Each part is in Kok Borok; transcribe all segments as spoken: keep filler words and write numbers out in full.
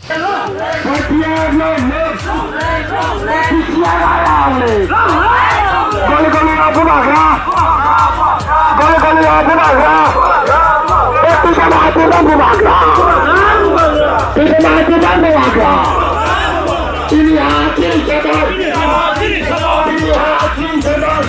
Goli goli o bubagra. Goli goli o bubagra. Tisa mati bang bubagra. Tisa mati bang bubagra. Ini hati sedang. Ini hati sedang. Ini hati sedang.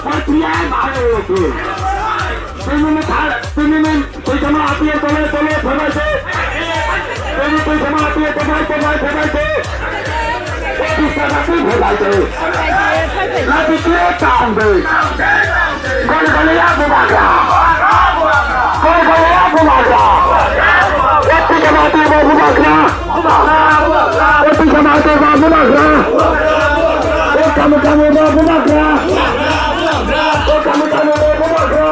Patriarch Ayurveda. Tini ni thar, tini ni tuisama api tole tole phabaise. Tini tuisama api tole tole phabaise. Office ta api phabaise. Lati kire tangbe. Gol gol ya bubagra. Gol gol ya bubagra. Office ta api bubagra. Oti sama oti ma bubagra. Oti sama oti ma bubagra. Oti sama oti ma bubagra.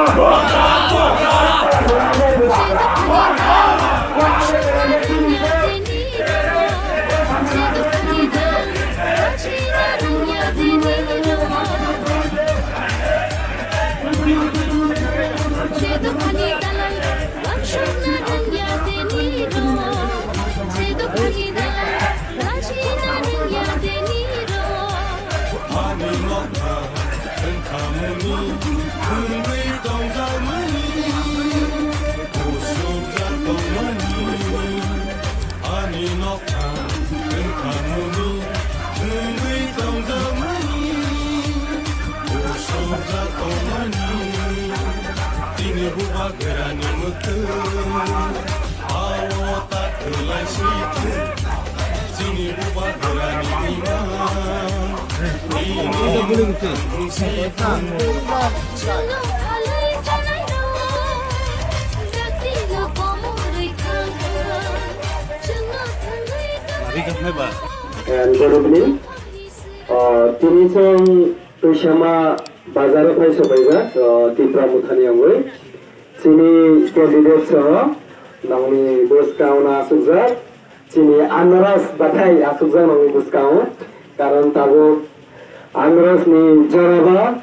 Ani nokha wngkhamani, wngwi tongjakmani, kusubjak tongmani. Ani nokha wngkhamani, wngwi tongjakmani, kusubjak tongmani. Tini bubagrani mwkhwng, ao ta kwlai swi thung. Chini bubagrani imang, And good evening. Uh, tini chwng Tuisama bazar o phai sopaijak, uh, Tipra Mothani wngwi. Chini candidate soho nongni bwskang no aswkjak. Chini Anaraj bathai aswkjak nongni bwskango, karon tabuk Anaraj ni joraba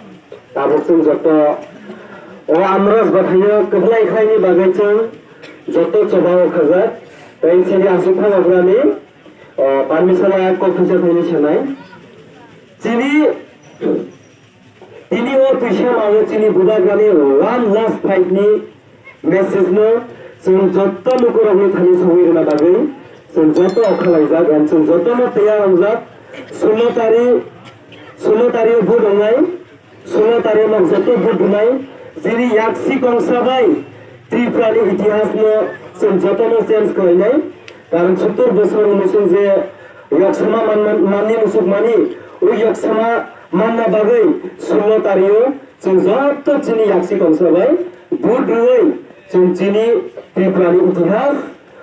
tabuk chwng joto o Anaraj bathai o kwplai khlaini bagwi chwng joto choba o khajak, tei chini aswk phano brani, o, permission la kok thangsa thaini sanai. Chini Tini o Tuisama o chini bubagrani one last fight ni message no chwng joto lukurokni thani sogwi rwna bagwi chwng joto o khalaijak and chwng joto no tiyar wngjak. Sulo tari, sulo tari o vote wngnai, sulo tari o nok joto vote rwnai. Chini yaksi kongsa bai Tripura ni itihas no chwng joto no change khlainai. Karon sottor bosor ni chwng je yoksama man, man, manni muchuk mani, o yoksama manna bagwi sulo tari o chwng joto chini yaksi kongsa bai vote rwwi chwng chini Tripura ni itihas,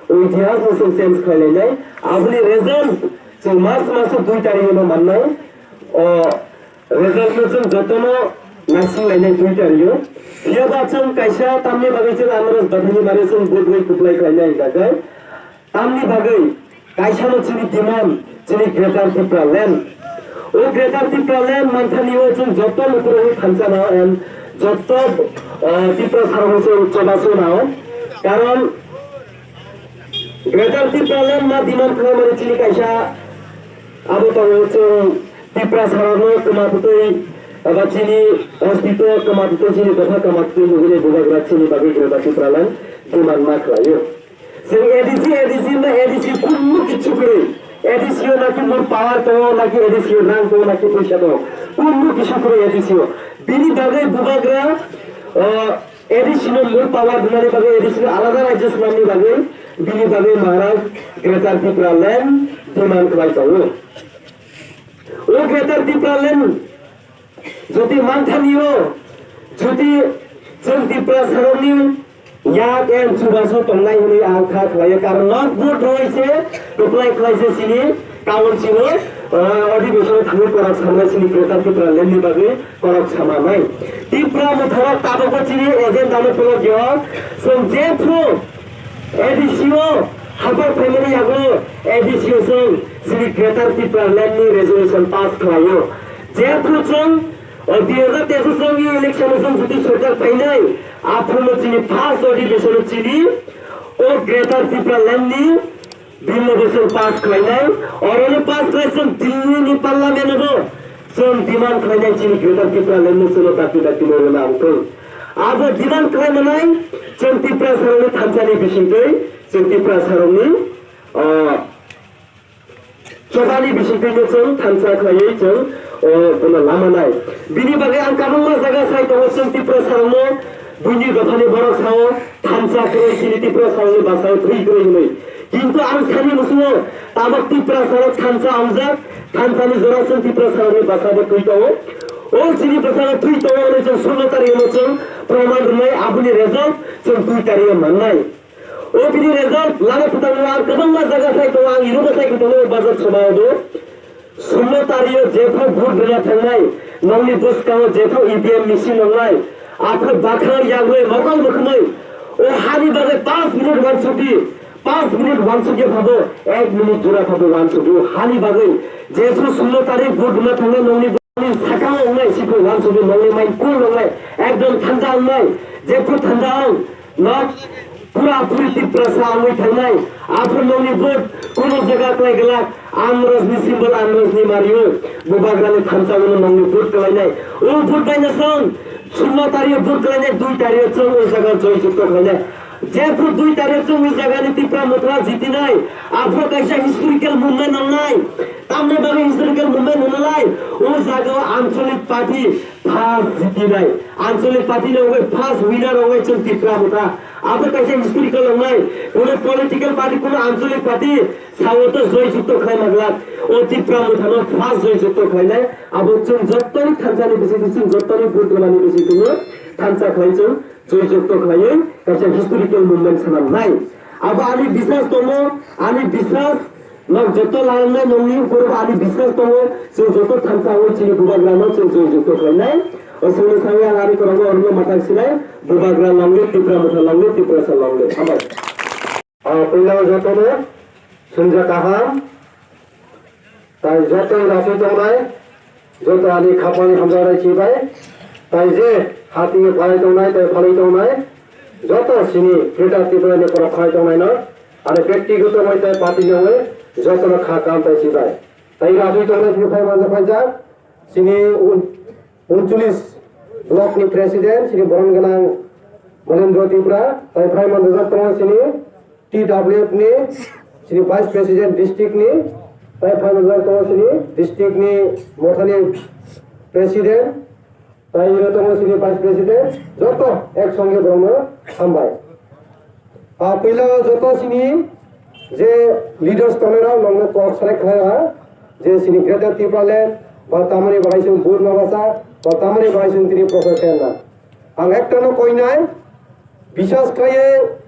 o itihas no chwng change khlai lainai. Aboni result chwng March maso dui tarikh no mannai. O result no chwng joto no naising lainai dui tarikh o. Phiya ba chwng kaisa tamni bagwi chwng Anaraj bathai ni bagwi chwng vote rwwi kwplai khlai nai hwnkha khe. Tamni bagwi kaisa no chini demand, chini Greater Tipraland. O Greater Tipraland manthani o chwng joto lukurokni thansa nao and joto, ah, Tiprasa rokni chwng choba se nao. Karon Greater Tipraland ma demand khlaimani chini kaisa abo tongo chwng Tiprasa rokno kwma bwtwi Aba chini ostitw kwmatwi, chini dopha kwmatwi hinwi bubagra chini bagwi Greater Tipraland demand ma khlaio. Chwng A D C, A D C wngna A D C kunno kichu kwrwi. A D C o naki mul power tongo, naki A D C o rang tongo, naki poisa tongo. Kunno kichu kwrwi A D C o. Bini bagwi bubagra, uh, A D C no mul power rwnani bagwi, A D C no alada rajyo swnamni bagwi, bini bagwi Maharaj Greater Tipraland demand khlai tongo. O Greater Tipraland jodi manthanio, jodi chwng Tiprasarokni yak and chubachu tongnai hwnwi ang kha khlaio, karon nok vote rwi se reply khlai se chini council o, ah, adhibeshon thangwi korok samnai chini Greater Tipraland ni bagwi korok samanai. Tipra Motharok tabukbo chini agenda no phulokyo, chwng jephru A D C o haphar phaimani yago A D C o chwng chini Greater Tipraland ni resolution pass khlaio. Jephru chwng, o, dui hajar teis o chwng election o chwng jodi sorkar phainai, aphuru chini first adhibeshon o chini o Greater Tipraland ni bill no bo chwng pass khlainai, orono pass khlai chwng Delhi ni parliament o bo chwng demand khlainai chini Greater Tipraland no chwngno dakti dakti no rwna ang tong. Abo demand khlai manai chwng Tiprasarokni thansa ni bisingtwi, chwng Tiprasarokni, ah, chobani bisingtwi no chwng thansa khlaiwi chwng, o, bono lama nai. Bini bagwi ang kwbangma jaga sai tongo chwng Tiprasarokno buini dophani borok sao thansa kwrwi chini Tiprasarokni basao thwi kwrwi hwnwi. Kintu ang sani muchungo tabok Tiprasarok thansa amjak, thansani jora chwng Tiprasarokni basabo thwi tongo. O chini basao thwi tongo hwnwi chwng sullo tarikh no chwng proman rwnai, aboni result chwng dui tarikh o mannai. O bini result lama phutarno ang kwbangma jaga sai tongo, ang irobo sai tongo bazar sobao do. Sullo tarikh o jephru vote rwna thangnai, nokni bwskango jephru E V M machine wngnai, aphuru bakhang yagrwi mokol mwkhwmwi o hani bagwi panch minute uansukdi, panch minute uansukya phabo, ek minute jora phabo uansukdi o hani bagwi. Jephru sullo tarikh vote rwna thangnai, nokni bwskango wngnai, siphru uansukdi, nokni mind cool wngnai, ekdom thanda wngnai, jephru thanda wng, nok pura puri Tiprasa wngwi thangnai. Aphuru nokni vote kuno jaga kwlai glak. Amrosni symbol, amrosni mario. Bubagrani thansa uno nokni vote kwlainai. O vote bai no chwng sullo tarikh vote kwlainai, dui tarikh chwng o jaga joy jukto khlainai. Jephru dui tarikh chwng o jagani Tipra Motha jitinai, aphuru kaisa historical movement wngnai. Tamni bagwi historical movement hwnalai, o jaga o Anchalik Party first jitinai. Anchalik Party ni wngwi first winner wngwi chwng Tipra Motha. Abo kaisa historical wngnai. Kuno political party, kuno Anchalik Party sao to joy jukto khlai ma glak. O Tipra Motha no first joy jukto khlainai. Abo chwng jottoni thansa ni bisingtwi, chwng jottoni vote rwmani bisingtwi no thansa khlai chwng joy jukto khlaiwi kaisa historical movement sanam nai. Abo ani biswas tongo, ani biswas. Nok joto lalangnai nokni ukur ani biswas tongo, chwng joto thansa o chini bubagrano chwng joy jukto khlainai. O chwngno sawi ang ani korango orno mathang sinai, bubagra langwi Tipra Motha langwi Tiprasa langwi. Hambai. O puila jotono swngjak kaham, tai joto rasi tongnai, joto ani khapani hamjawnai chibai, tai je hati phalai tongnai, tai phalai tongnai, joto sini Greater Tripura ni borok phalai tongnai no, ani bektigoto bai tai party ni wngwi joto no kha kam tai chibai. Tai rasi tongnai sini phai manjak phaijak, sini un-, uncholish block ni president, sini borom gwnang Monendra Tripura, tai phai manjak tongo sini, T W F ni, sini Vice President district ni, tai phaimajak tongo sini district ni Mothani President, tai ino tongo sini Vice President, joto ek songe borokno hambai. A puila joto sini je leaders tongnai rok nokno kok select khlai ha, je sini Greater Tipraland, ba tamani bahai song vote ma basa, ba tamani bahai song tini prochar khlai na. Ang ekta no koinai, biswas khlaiwi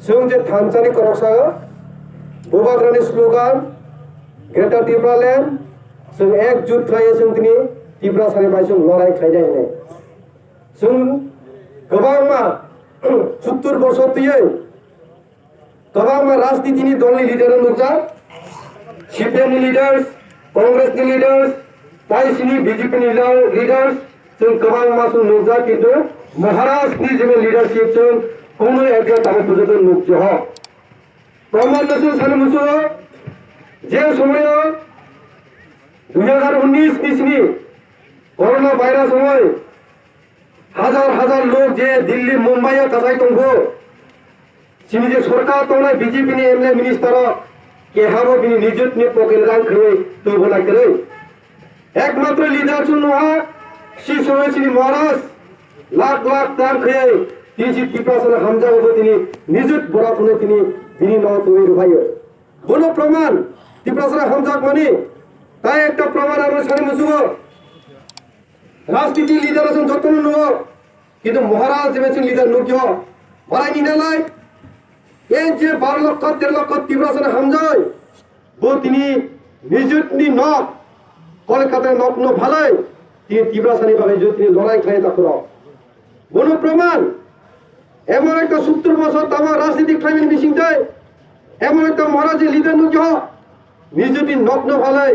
chwng je thansa ni koroksa, bubagrani slogan, Greater Tipraland, chwng ekjut khlaiwi chwng tini Tiprasani bai chwng lorai khlainai hinwi. Chwng kwbangma sottur bosor twiwi kwbangma rajnitini dolni leader rok nukjak, C P M ni leaders, Congress ni leaders, tai sini B J P ni leader-, leaders, chwng kwbangma chwng nukjak, kintu Maharaj ni je leadership chwng kunu ekta tamo pujoto nukjaha. Proman no chwng sani muchungo, je somoyo dui hajar unnish ni sini Corona virus wngwi hajar hajar lok je Delhi, Mumbai o kwchai tongbo, chini je sorkar tongnai B J P ni M L A minister rok kehabo bini nijut ni pocket rang khwlwi tuibo nai kwrwi. Ekmatro leader chwng nungha, si somoy chini Maharaj lakh lakh rang khwlwi tini si Tiprasa no hamjago bo tini nijut borok hwnwi tini bini no twi rwphaio. Bono proman Tiprasa no hamjak mani tai ekta proman aro sani musugo. Rajniti leader chwng jotono nungo, kintu Maharaj jebe chwng leader nukyo. Marai ni nalai, en je baro lokho, tero lokho Tiprasa no hamjai, bo tini nijut ni nok, Kolkata nok no phalai, tini Tiprasa ni bagwi jo tini lorai khlai ta khoro. Bono proman, emon ekta suttur bosor tamo rajniti khlaimani bising tei, emon ekta Maharaj je leader nukyo, nijut ni nok no phalai,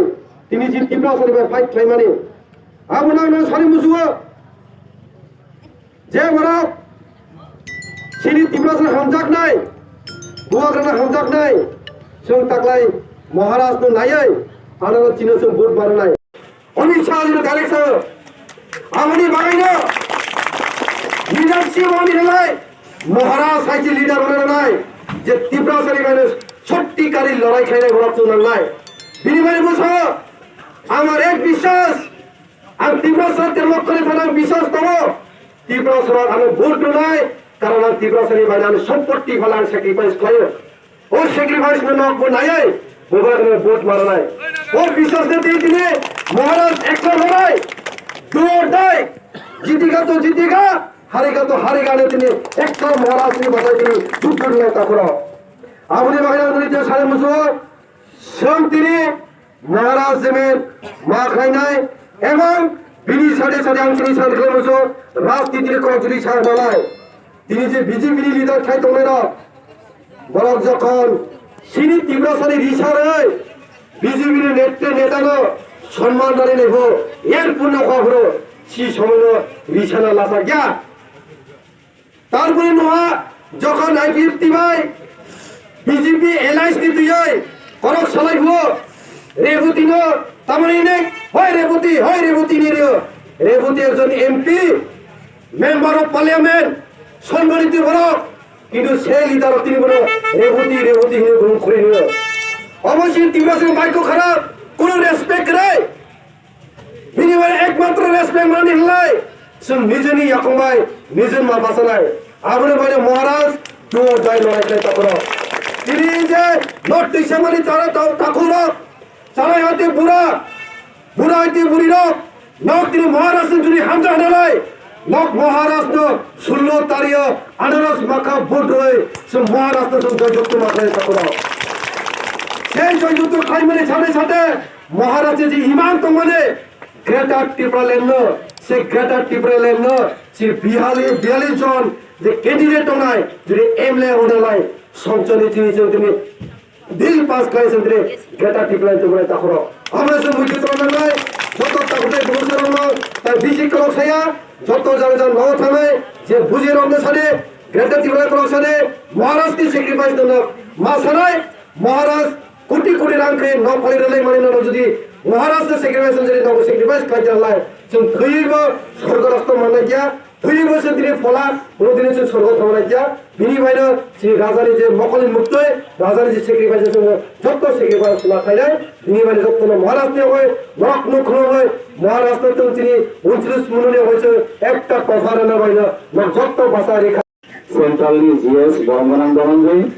tini je Tiprasa ni bai fight khlaimani. Abo nang nang sari musuo. Je borok chini Tiprasa hamjaknai, Bubagrano hamjaknai, chwng taklai Maharaj no naiwi, ano chino chwng vote marnai. Amit Shah jino direct sao. Aboni bagwino leadership oni rwlai Maharaj hai je leader oni rwnai je Tiprasa ni bagwino sotti kari lorai khlainai borok chwng nangnai. Bini bagwi bwskango amar ek biswas, ang Tiprasa tero lokkho ni thani ang biswas tongo. Tiprasa rok ano vote rwnai, karon ang Tiprasa ni bagwi ani sompotti phala ang sacrifice khlaio. O sacrifice no nok bo naiwi, bo ba no vote marnai. O biswas no tini tini Maharaj ekta lorai, do or die, jitega to jitega, harega to harega ne tini ekta Maharaj ni bagwi tini juddo nai ta khoro. Aboni bagwi ang tini je sare musuo, Chwng tini Maharaj Jamin ma khlainai ebong bini sade sade ang tini san khlai muchung rajniti ni kok juri sa malai. Tini je B J P ni leader khai tongnai rok, borok jokhon chini Tiprasa ni risa rwi B J P ni nette neta no sonman rani naibo er punno kha phuru si somoi no risa na lasa gya. Tarpore noha jokhon I P F T bai B J P alliance ni twiwi korok salai phuo, Reboti no tamoni ne, hoi Reboti, hoi Reboti ni rio. Reboti ekjon M P, Member of Parliament, songgoniti borok, kintu se leader rok tini bono Reboti, Reboti hino gurung khuri nio. Obo si Tiprasa ni baikho kharap, kono respect kwrwi. Bini bai ekmatro respect mani hwnlai, chwng nijeni yakung bai nijeni ma bachanai. Aboni bai Maharaj do or die lorai khlai ta borok. Tini je nok twisa mani chara ta-, takhuk rok, chara hati bura, bura hati buri rok, nok tini Maharaj ni juri hamja hwnlai, nok Maharaj no sullo tario anaros makha vote roi, chwng Maharaj no chwng joyjukto ma khlai ta borok. Sei joyjukto khlai mani sade sade, Maharaj je iman tongmani Greater Tipraland no, se Greater Tipraland no, se biyali, biyali jon je candidate tongnai, jodi M L A onalai, songchoni chini chini tini bill pass khlai song tini Greater Tipraland tongmani takhoro. Amra se mujhe tongnai, joto takhoro bujharokno, tai bisi korok saya, joto jang jang no thangnai, je bujirokno sade, Greater Tipraland korok sade, Maharaj ni sacrifice no ma sanai, Maharaj koti koti rang khe nok phalwi rwlai mani no jodi Maharaj no sacrifice jodi nogo sacrifice khlai khe rwlai, chwng thwiwi bo sorgo rasto manna kya, thwiwi bo chwng tini phola, bo tini chwng sorgo thangna kya. Bini bai no chini raja ni je mokol ni muktwi, raja ni je sacrifice chwng jotto sacrifice la khainai. Bini bai no jotto no Maharaj ni hoi, nok nuk khulum hoi, Maharaj no chwng chini untris munu ni hoi chwng ekta topha rwna bai no nok jotto basa ri kha. Central ni G S Borom Gwnang Dhananjay,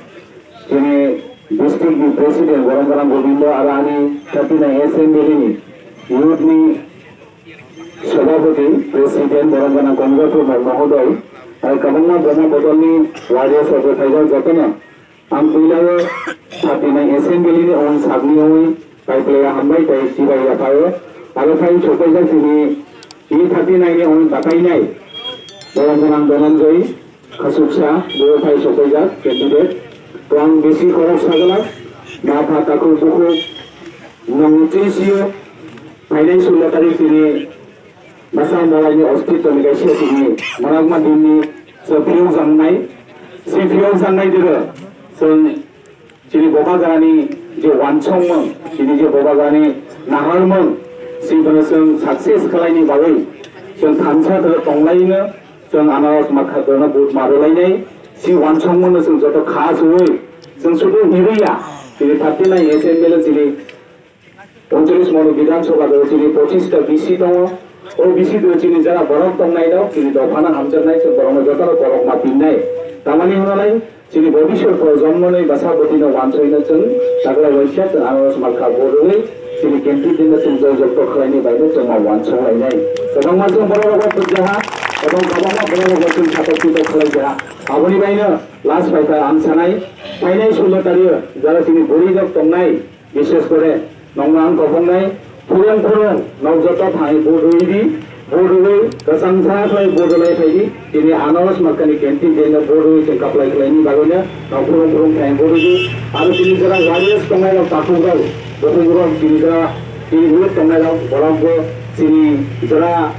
chini district ni President Borom Gwnang Gobindo, aro ani thirty nine assembly ni youth ni Sabhapati, President Borom Gwnang Komla Kumar Mohodoy, aro kwbangma Boma Bodol ni warriors rok phaijak jotono. Ang puilao thirty nine assembly ni own sakni own Kaiplaya hambai tei chibai yaphaio. Aro phai sopaijak chini E thirty nine ni own batainai Borom Gwnang Dhananjay Khasuksa, bo phai sopaijak candidate. To ang bisi khorok sagala, ma pha takhuk bukhuk, nong chisiyo, phainai sulo tarik chini Basa Malai ni ostitto ni kaisa chini Managma din ni se phiyok jangnai, se phiyok jangnai diro, chwng Chini boba jani je wansongmung, chini je boba jani naharmung, Sibano chwng success khlaini bagwi chwng thansa tonglaino, chwng anaros makha dono vote marulainai. Si wansongmano chwng joto kha suwi chwng sudu hiriya. Chini thirty nine assembly chini uncholish mono Bidhan Sabha do chini pochista B C tongo. O B C do chini jara borok tongnai no chini dophano hamjaknai, chwng borokno jotono borok ma pinnai. Tamani hwnalai chini bobiswt projonmoni bwsa bwtwino wansoino chwng taklai waisa chwng anaros makha vote rwwi chini candidate no chwng joy jokto khlaini baino chwng ma wansok lainai. Kwbangma chwng borok rok phujaha, kwbang kwbangma borok rok chwng satok pitok khlaijaha. Aboni baino last phaikha ang sanai, phainai sullo tario jara chini bwrwi rok tongnai, bishes kore nokno ang kophongnai, phurung phurung nok joto thangwi vote rwidi, vote rwwi kwchang sa khlai vote rwlai phaidi, tini anaros makkani candidate no vote rwwi chwng kaplai khlaini bagwino nok phurung phurung thangwi vote rwidi. Aro tini jora warriors tongnai rok takhuk rok, bukhuk rok tini jora tini youth tongnai rok borok bo chini jora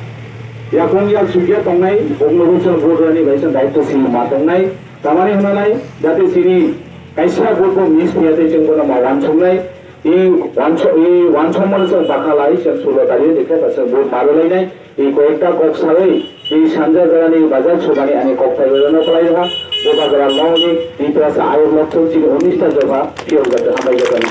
yakung yak sukya tongnai bokno bo chwng vote rwni bai chwng daitw simi ma tongnai. Tamani hwnalai jate chini kaisa vote bo miss phiya tei chwng bono ma wansuknai. I wanso-, i wansokmani chwng bakha lai chwng sulo tario dekhe ta chwng vote marulainai. I koyekta kok sawi i sanja jagani bajak subani ani kok phaiwi rwno kwlai ha. Bo bagra longni i twasa ayuk lokthung chini unista jopha phiyok jate hambai jatani.